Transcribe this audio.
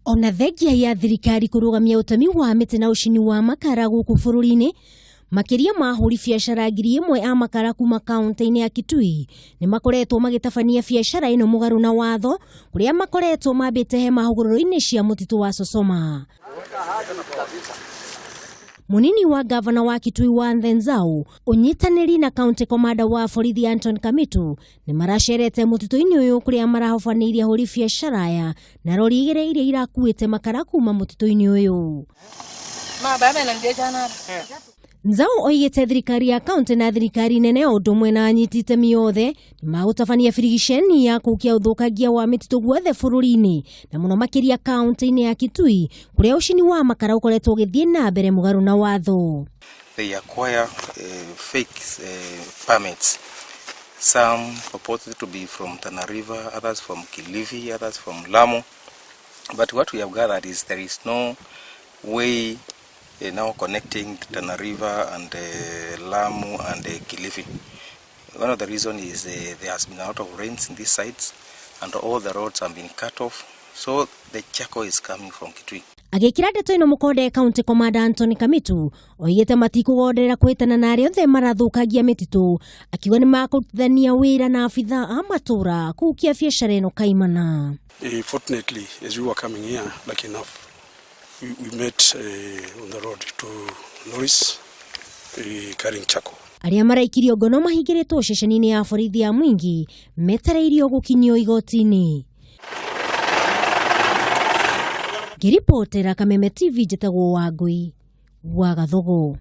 Ona thengia ya thirikari kũrũgamia ũtemi wa mĩtĩ na ũcini wa makara gũkũ bũrũri-inĩ, makĩria ma ahũri biacara 1000 a makara kuma kaunti-inĩ ya Kitui nĩ makoretwo magĩtabania biacara ĩno mũgarũ na watho, kũrĩa makoretwo mambĩte hema hũgũrũrũ-inĩ cia mũtitũ wa Sosoma. Munini wa gavana wa Kitui wa Nthenzau ũnyitanĩri na county commander wa borithi Anton Kamitu nĩ maracerete mũtitũ-inĩ ũyũ kũrĩa marahobanĩirie ahũri biacara aya na rori igĩrĩ iria irakuĩte makara kuma mũtitũ-inĩ ũyũ. Nzau oigĩte thirikari ya kaunti na thirikari nene o ũndũ ũmwe na anyiti itemi othe nĩ magũtabania birigiceni ya kũhukia ũthũkangia wa mĩtitũ guothe bũrũri-inĩ na mũno makĩria kaunti-inĩ ya Kitui kũrĩa ũcini wa makara ũkoretwo ũgĩthiĩ na mbere mũgarũ na watho. They acquire fake permits. Some purported to be from Tana River, others from Kilifi, others from Lamu. But what we have gathered is there is no way now connecting Tana River and Lamu and Kilifi. One of the reasons is there has been a lot of rains in these sites and all the roads have been cut off. So the charcoal is coming from Kitui. Agĩkĩra ndeto ĩno mũkonde, County Commander Anthony Kamitu oigĩte matikũgonderera kwĩtana na arĩa othe marathũkangia mĩtitũ, akiuga nĩ makũrutithania wĩra na abithaa a matũũra kũhukia biacara ĩno kaimana. Fortunately, as we were coming here, lucky enough, we met on the road two lorries carrying charcoal. Arĩa maraikirio ngono mahingĩrĩtwo ceceni-inĩ ya borithi ya Mwingi metereirio gũkinyio igoti-inĩ. Ngĩribotera Kameme TV, njĩtagwo Wangui wa Gathogo.